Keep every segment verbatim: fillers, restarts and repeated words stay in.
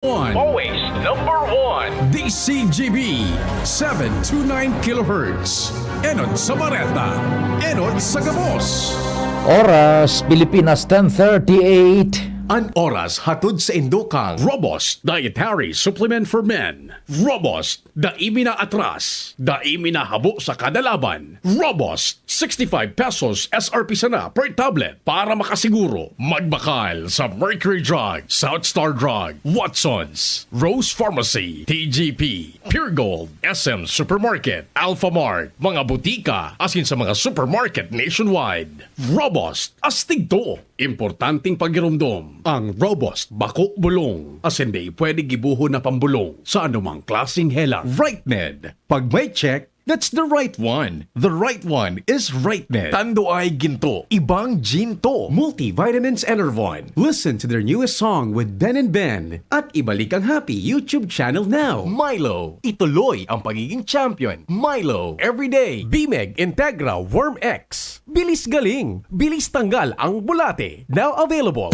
One. Always number one. D C G B, seven two nine kilohertz. Enot sa Bareta, enot sa gabos. Oras, Pilipinas, ten thirty-eight. An oras hatod sa indokang Robust Dietary Supplement for Men. Robust, dai mi na atras, dai mi na habo sa kada laban. Robust, sixty-five pesos S R P sana per tablet para makasiguro. Magbakal sa Mercury Drug, South Star Drug, Watson's, Rose Pharmacy, T G P, Pure Gold, S M Supermarket, Alphamart, mga butika, asin sa mga supermarket nationwide. Robust, astig to. Importanteng pagiromdom, ang Robust bako bulong, asin di pwede gibuhon na pambulong sa anumang klaseng hela. Right Med, pag may check, that's the right one. The right one is Right Med. Tando ay ginto, ibang ginto. Multivitamins Enervon. Listen to their newest song with Ben and Ben at ibalik ang Happy YouTube channel now. Milo, ituloy ang pagiging champion. Milo, everyday. Bimeg Integra Worm X. Bilis galing, bilis tanggal ang bulate. Now available.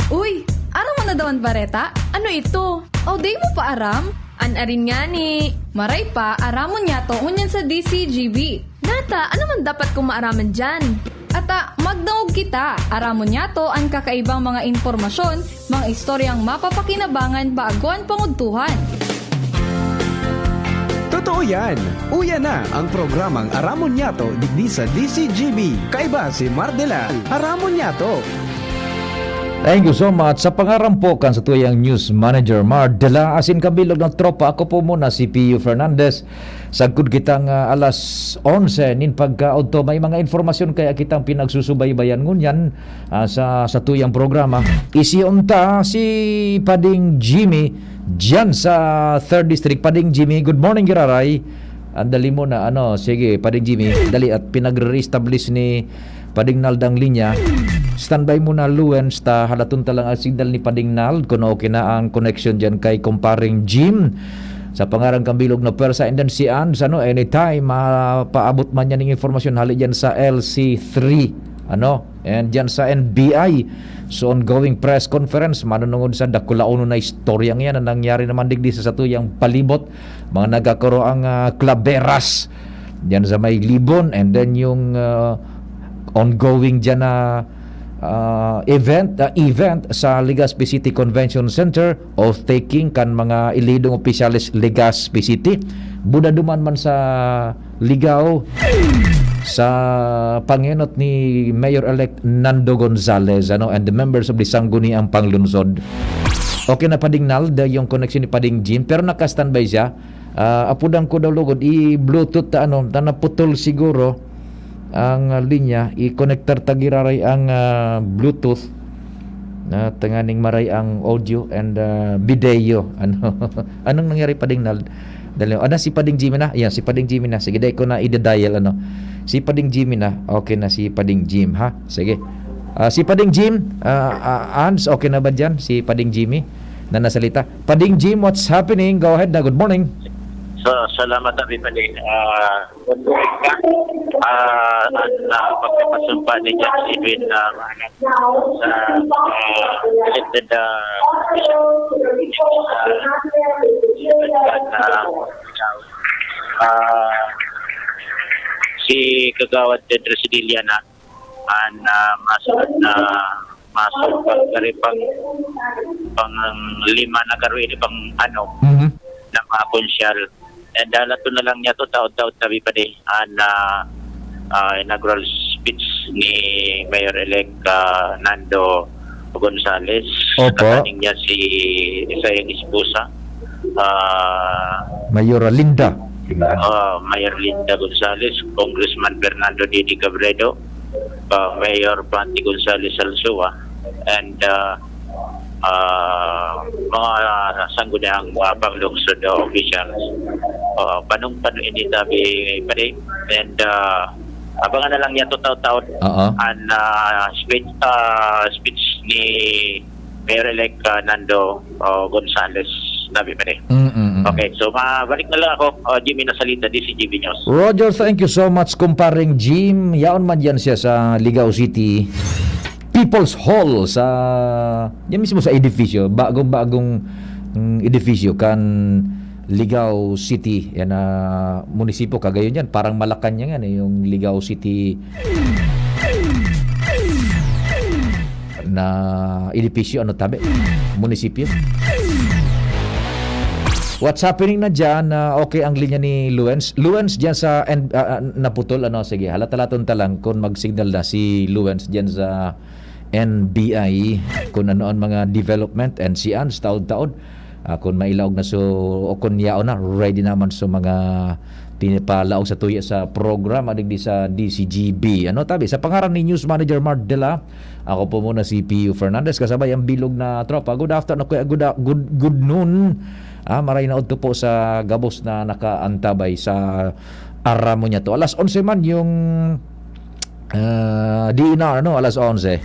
Uy, aram mo na daw an bareta? Ano ito? O, di mo pa aram? An arin ngani. Maray pa, aramon niyato ngunyan sa D C G B. Nata, ano man dapat kong maaraman diyan? Ata, magdangog kita. Aramon niyato an kakaibang mga impormasyon, mga istoryang mapapakinabangan bago an pangudtuhan. Totoo yan! Uya na ang programang Aramon Niyato digdi sa D C G B. Kaiba si Mardela. Aramon Niyato! Thank you so much. Sa pangaran po kan satuyang news manager, Mar de la asin kabilog ng tropa, ako po muna si Pio Fernandez. Sagkod kitang ah, alas onse nin pagkaodto, may mga informasyon kaya kitang pinagsusubaybayan ngunyan ah, sa satuyang programa. Isiyon ta si Pading Jimmy diyan sa third District. Pading Jimmy, good morning, giraray. Andali mo na, ano, sige, Pading Jimmy, dali at pinagre-establish ni Pading Nald ang linya. Standby muna, Luens, ta halaton ta lang ang signal ni Pading Nald kung okay na ang connection diyan kay Kumparing Jim. Sa pangaran kan bilog na pwersa, and then si Ans, ano, anytime, mapaabot man yan ng informasyon, hali dyan sa L C three, ano, and dyan sa N B I. So, ongoing press conference, manunungod sa dakulaonon na istorya ngayon na nangyari naman digdi sa satuyang palibot, mga nagkakaroang ah, klaberas dyan sa may Libon, and then yung ah, ongoing dyan na ah, event ah, event sa Legazpi City Convention Center, oath-taking kan mga elidong opisyales Legazpi City. Buda duman man sa Ligao sa pangenot ni Mayor-elect Nando Gonzales, ano, and the members of the Sangguniang Panglungsod. Okay na, Pading Nald, yung connection ni Pading Jim, pero naka-standby siya. Ah, apudan ko daw lugod, i-Bluetooth ta, ano, ta naputol siguro ang ah, linya, i-connectar ta giraray ang ah, Bluetooth na tanganing maray ang audio and ah, video. Ano? Anong nangyari, Pading Nald? Dali, ano, si Pading Jimmy na? Ayan, si Pading Jimmy na. Sige, dai ko na i-dial, ano. Si Pading Jimmy na. Okay na si Pading Jim, ha? Sige. Ah, si Pading Jim, ah, ah, Ans, okay na ba dyan? Si Pading Jimmy na nasalita. Pading Jim, what's happening? Go ahead na. Good morning. So, salamat, Abi Pading. Ah, ah, ang ah, pagkapasumpa ni Jack Edwin na sa ah, elected ah, ah, ah, si Kagawad Ted Residilla na an ah, masunod na masunod pag pang pang lima na garo ini pang ano Mhm. na mga konsyal. And uh, lato na lang niya to, taod-taod tabi pa di an ah, ah, inaugural speech ni Mayor-elect ah, Nando Gonzales. Opo. Kataning niya si isa yung esposa. Ah, Mayora Linda. ah, Mayor Linda Gonzales, Congressman Fernando Didi Cabredo, ah, Mayor Franti Gonzales Alsua, and ah, ah, mga sangguniang uh, panglungsod uh, officials. Uh, panong panuin ni Tabi Pare, and ah, abangan na lang yan taon-taon Oo. an ah, speech, ah, speech ni Mayor-elect ah, Nando oh, Gonzales, Tabi Pare. Mm-mm. Okay, so mabalik na lang ako, uh, Jimmy Nasalita, D C G B News. Roger, thank you so much, kumpareng Jim. Yaon man dyan siya sa Ligao City People's Hall sa, yan mismo sa edifisyo, bagong-bagong mm, edifisyo kan Ligao City, yan na munisipyo, kagayon yan, parang Malacañang yan eh, yung Ligao City na edifisyo, ano tabi, munisipyo. What's happening na dyan? Ah, okay ang linya ni Luens. Luens dyan sa, and, ah, ah, naputol, ano, sige, halat-halaton ta lang kung mag-signal na si Luens dyan sa N B I, kung ano ang mga development, and si Ans, taod-taod, ah, kung mailaog na so, o kung yaon na, ready naman so mga pinapalaog sa tuya sa programa digdi sa D C G B. Ano, tabi, sa pangaran ni News Manager Mardela, ako po muna si Pio Fernandez, kasabay ang bilog na tropa. Good afternoon, kuya. Good, a- good, good noon. Ah, maray na udto po sa gabos na nakaantabay sa Aramon niya to. Alas onse man yung, ah, D N R, no? Alas onse.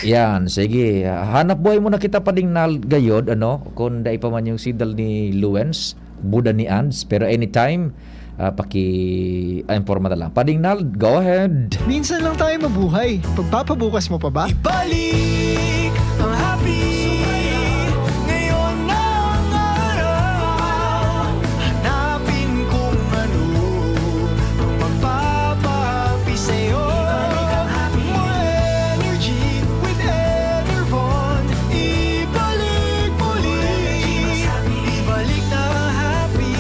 Yan, sige. Hanap buhay muna kita, Pading Nal, gayod, ano? Kung dai pa man yung signal ni Luens, buda ni Ans. Pero anytime, ah, paki-, ah, informa na lang. Pading Nal, go ahead. Minsan lang tayo mabuhay. Pagpapabukas mo pa ba? Ibalik ang happy. Ngayon na ang araw. Hanapin kung ano ang magpapahappy sa'yo. More energy with Enervon. Ibalik muli. Ibalik na happy.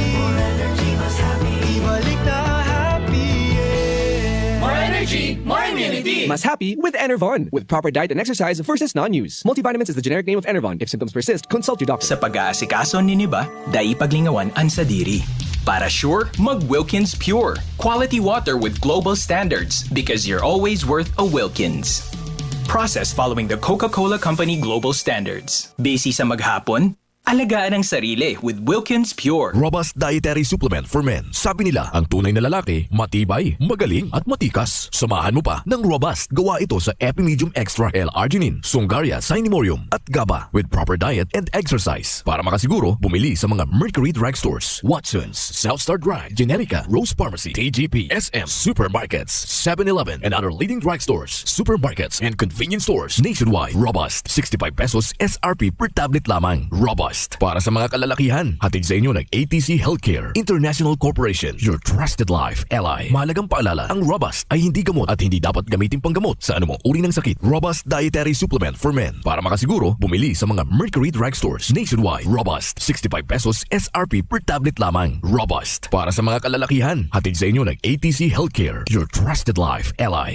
Ibalik na happy, yeah. More energy, more immunity. Mas happy with Enervon. With proper diet and exercise versus non-use. Multivitamins is the generic name of Enervon. If symptoms persist, consult your doctor. Sa pag-aasikaso nin iba, dai paglingawan an sadiri. Para sure, mag Wilkins Pure. Quality water with global standards, because you're always worth a Wilkins. Processed following the Coca-Cola Company global standards. Busy sa maghapon? Alagaan ang sarili with Wilkins Pure. Robust dietary supplement for men. Sabi nila, ang tunay na lalaki, matibay, magaling, at matikas. Samahan mo pa ng Robust. Gawa ito sa Epimedium Extra, L-arginine, Sungaria, Cinemorium, at GABA. With proper diet and exercise. Para makasiguro, bumili sa mga Mercury Drugstores, Watson's, South Star Drug, Generica, Rose Pharmacy, T G P, S M, supermarkets, Seven Eleven, and other leading drugstores, supermarkets, and convenience stores nationwide. Robust, sixty-five pesos S R P per tablet lamang. Robust, para sa mga kalalakihan. Hatid sa inyo ng A T C Healthcare International Corporation, your trusted life ally. Mahalagang paalala, ang Robust ay hindi gamot at hindi dapat gamitin panggamot sa anumang uri ng sakit. Robust dietary supplement for men. Para makasiguro, bumili sa mga Mercury Drugstores nationwide. Robust, sixty-five pesos S R P per tablet lamang. Robust, para sa mga kalalakihan. Hatid sa inyo ng A T C Healthcare, your trusted life ally.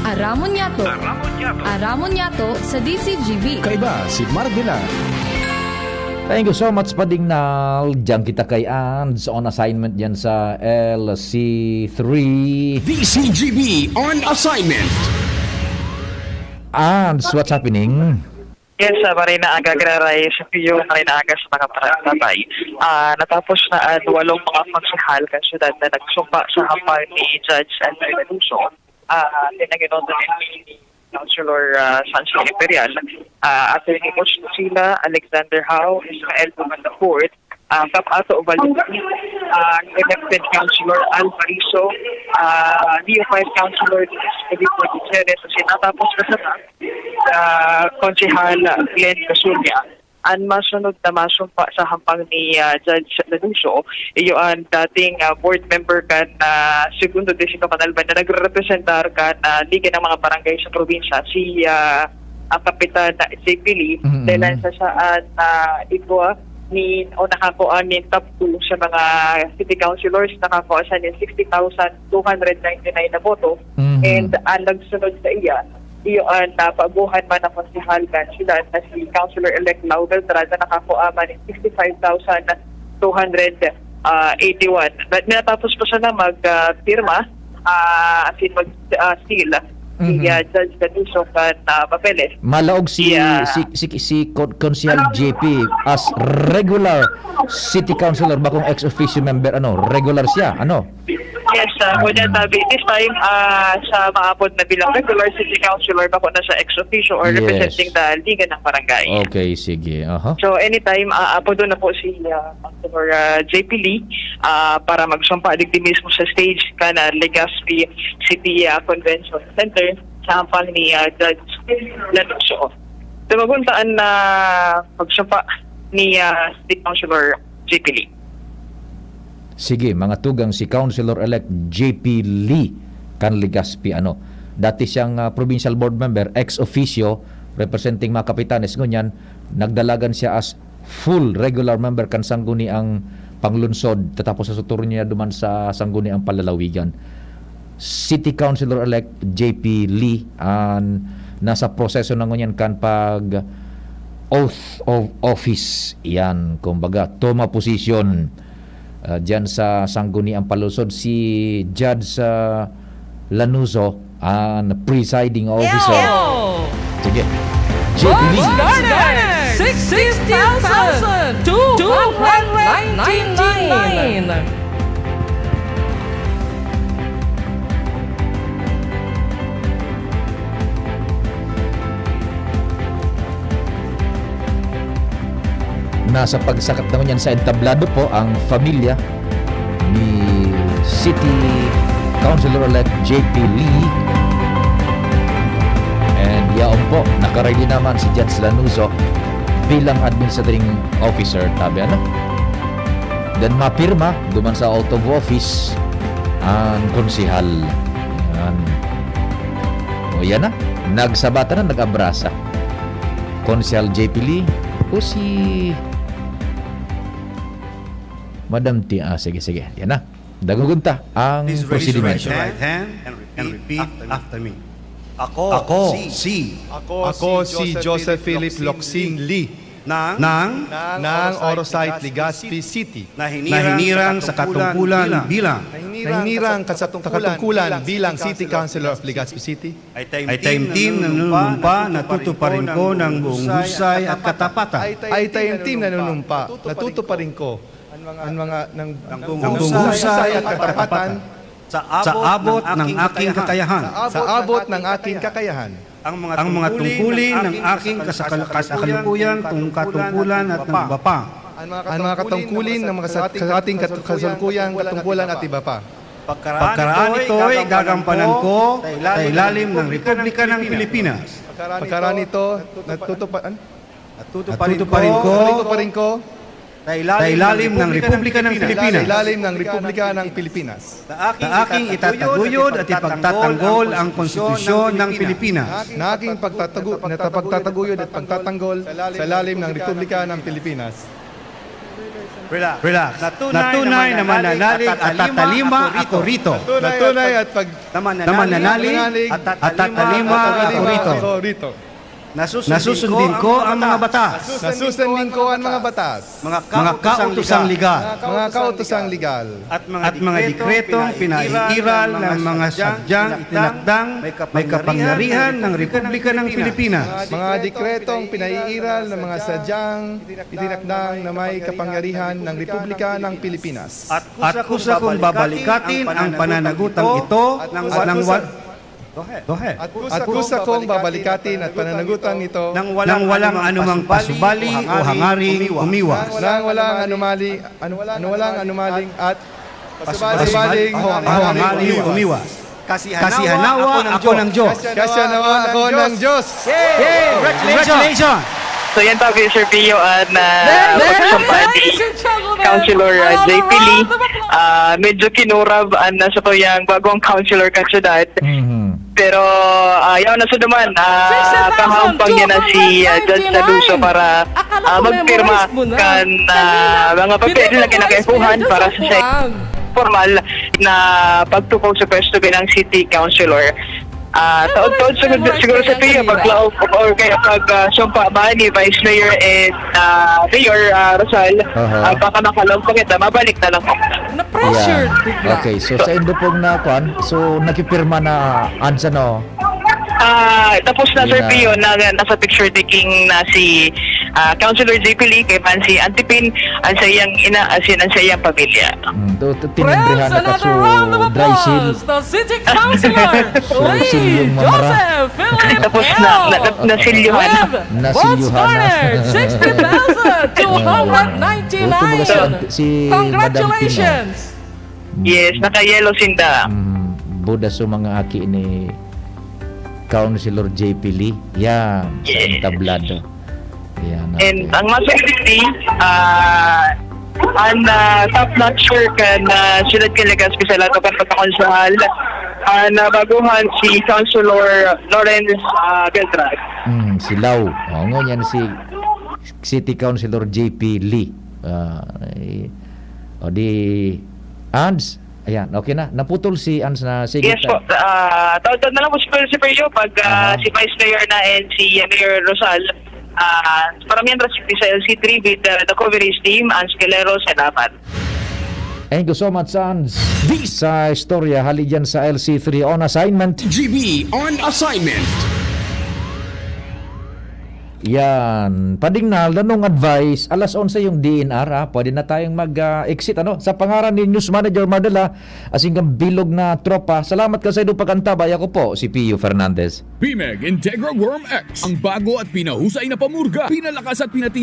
Aramon Yato. Aramon Yato. Aramon Yato sa D C G B. Kaiba si Mardela. Thank you so much, Pading Nal. Diyan kita kay Ands on assignment diyan sa L C three. D C G B on assignment. Ands, what's happening? Yes, ah, maray na aga, Graray, sa Pio, maray na aga sa mga paratapay. Ah, natapos na ang walong mga konsehal kan syudad na nagsumpa sa hampang ni Judge Andrew Lanuso. Ah, pinanginoon ni Councilor, ah, Sunshine Imperial. Ah, Attorney Mush Lucila, Alexander Howe, Israel Duman the fourth, ah, Kap Ato Valdez, ah, elected Councilor Alvarizo, ah, D F I Councilor Felipe Gutierrez, at natapos na sana, ah, Konsehal Glenn Casulla. Ang masunod na masumpa sa hampang ni, ah, Judge Lanuso, iyo ang dating, ah, board member kan, ah, Segundo Distrito kan Albay na nagrerepresentar kan, ah, Liga ng mga Barangay sa probinsya, si, ah, ang Kapitan J P Lee, Mhm. dahil sa saan na igwa ni, o nakakuha nin top two sa mga city councilors, nakakuha siya nin sixty thousand two hundred ninety-nine na boto. Mhm. And ang nagsunod sa iya, iyo ang napaguhan man ang konsehal kan syudad na si Councilor-elect Lau Beltran na nakakuha man nin sixty-five thousand two hundred eighty-one. But natapos pa siya na mag, ah, pirma, ah, as in mag, ah, seal, si, Mhm. ah, Judge Lanuso kan, ah, papeles. Malaog si, Yeah. si, si, si Con-, Konsehal J P as regular city councilor, bakong ex officio member, ano, regular siya, ano? Yes, ah, ngunyan, Mhm. sabi, this time, ah, sa maapod na bilang regular city councilor, bako na sa ex officio or Yes. representing the Liga ng Barangay. Okay, sige. Aha. So, anytime, ah, apodo na po si, ah, Councilor, ah, J P Lee, ah, para magsumpa digdi mismo sa stage kan, ah, Legazpi City, ah, Convention Center sa hampang ni, ah, Judge Lanuso. Dumaguntaan na pagsumpa ni, ah, City Councilor J P Lee. Sige, mga tugang, si Councilor-elect J P Lee kan Legazpi, ano. Dati siyang, ah, provincial board member, ex officio, representing mga kapitanes. Ngunyan, nagdalagan siya as full regular member kan Sangguniang Panglungsod, tatapos sa suturon niya duman sa Sangguniang Panlalawigan. City Councilor-elect J P Lee an nasa proseso na ngunyan kan pag oath of office. Yan, kumbaga, toma posisyon, ah, diyan sa Sangguniang Panlungsod, si Judge, ah, Lanuzo, an presiding officer. Sige. J P Lee. Votes garnered, sixty thousand two hundred ninety-nine. Nasa pagsakat na ngunyan sa entablado po ang pamilya ni City Councilor-elect J P Lee. And yaon po, nakaready naman si Judge Lanuzo bilang administrating officer, tabi, ano? Then mapirma duman sa oath of office ang konsehal. Yan. O, yan na. Nagsabatan na, nag-abrasa. Konsehal J P Lee o si Madam Ti-, ah, sige, sige. Yan na. Dagogon ta ang Please raise your prosedimento. Right hand and repeat after me. Ako, Ako, si, si, Ako, Ako si si Joseph Joseph Philip Philip Locsin Locsin Lee Lee ng ng ng Orosite, Orosite, Legazpi Legazpi City. City. Na hinirang sa katungkulan bilang. Na hinirang sa katungkulan bilang City Councilor of Legazpi City. Ay taimtim na nanunumpa na tutuparin ko ng buong husay at katapatan. Ay taimtim na nanunumpa na tutuparin ko ang mga, ng, ng buong husay at katapatan sa abot ng aking kakayahan. Sa abot ng aking kakayahan. Ang mga tungkulin ng aking kasakal-, kasalukuyan, tung-, katungkulan at ng iba pa. Ang mga katungkulin ng mga sa, sa ating kat-, kasalukuyan, katungkulan at iba pa. Pagkaraan nito'y gagampanan ko sa ilalim ng Republika ng Pilipinas. Pagkaraan nito, natutupa-, an-, At tutuparin ko Tutuparin ko sa ilalim ng Republika ng Pilipinas. Sa ilalim ng Republika ng Pilipinas. Na aking itataguyod at ipagtatanggol ang Konstitusyon ng Pilipinas. Na aking pagtatagu-, na pagtataguyod at pagtatanggol sa lalim ng Republika ng Pilipinas. Relax. Relax. Na tunay na mananalig at tatalima ako rito. Na tunay at pag-, na mananalig at tatalima ako rito. Nasusundin ko ang mga batas. Nasusundin ko ang mga batas. Mga kautosang legal. Mga kautosang legal. At mga dekretong pinaiiral ng mga sadyang itinakdang may kapangyarihan ng Republika ng Pilipinas. Mga dekretong pinaiiral ng mga sadyang itinakdang na may kapangyarihan ng Republika ng Pilipinas. At kusa kong babalikatin ang pananagutang ito at nang wa-, Go ahead. At kusa kong babalikatin at pananagutan ito nang walang anumang pasubali o hangaring umiwas. Nang walang anumali-, an-, nang walang anumaling at pasubaling o hangaring umiwas. Kasi hanawa ako ng Diyos. Kasi hanawa ako ng Diyos. Yay! Congratulations! So, yan tabi, Sir Pio, at na Then, pagsumpa ni ladies and gentlemen, Councilor, uh, a round J P Lee. Of applause. Ah, medyo kinurab ang nasa tuyang bagong councilor kan syudad. Mhm. Pero, ah, yaon na sa duman, ah, sixty thousand two hundred ninety-nine. Kahampang niya na si, ah, Judge Saluso para, ah, magpirma kan, ah, mga papel na kinakaipuhan para sa formal na pagtukol sa pwesto bilang city councilor. Ah, taod-taod sunod siguro sa Pio, paglaog or kaya pag, ah, sumpa ba ni Vice Mayor and, ah, Mayor, ah, Rosal, aha, ah, baka makalaog pa kita, mabalik na lang po. Na-pressured bigla. Okay, so sa indo pong na, kwan, so nakipirma na, Ansa, no? Ah, tapos na, Sir Pio, na, nasa picture taking na si, ah, Councilor J P Lee, kay man si Auntie Pin, ang sa iyang ina, as in, ang sa iyang pamilya. Mm, to, to, tinimbrihan na ka, so, another round of applause, dry seal. The city councilor, so, Lee silyong mamara. Joseph Philip Tapos na, na, na, nasilyuhan na. With votes garnered, sixty thousand two hundred ninety-nine. Ito, baga si, si Madam Pino. Congratulations. Yes, naka-yellow sinda. Mm, buda sa mga aki ni Councilor J P Lee. Yan, sa Yes. entablado. Yan, And okay. Ang Masay City, ah, ang ah, top notcher kan uh, Siyudad kan Legazpi sa Lato kan pagkakonsehal, ang nabaguhan si Councilor Lawrence ah, Beltran. Hmm, si Lau. O, ngunyan si City Councilor J P Lee. Ah, eh, o di, Ans, ayan, okay na. Naputol si Ans na, sige. Yes po. Ah, taon-taon na lang po si Pio, si Pio pag ah, Aha. Si Vice Mayor na and si uh, Mayor Rosal. Ah, para mientras sa L C three with uh, the coverage team, Ans Galero, salamat. Thank you so much, Sans. Di sa istorya, hali dyan sa L C three on assignment. G B on assignment. Yan. Padingnal, nanong advice, alas onse yung D N R, ha? Pwede na tayong mag-exit, ano? Sa pangaran ni News Manager Mardela, asing kang bilog na tropa, salamat ka sa iyong pag-antabay. Ako po, si Pio Fernandez. Pimeg Integra Worm X, ang bago at pinahusay na pamurga, pinalakas at pinatindi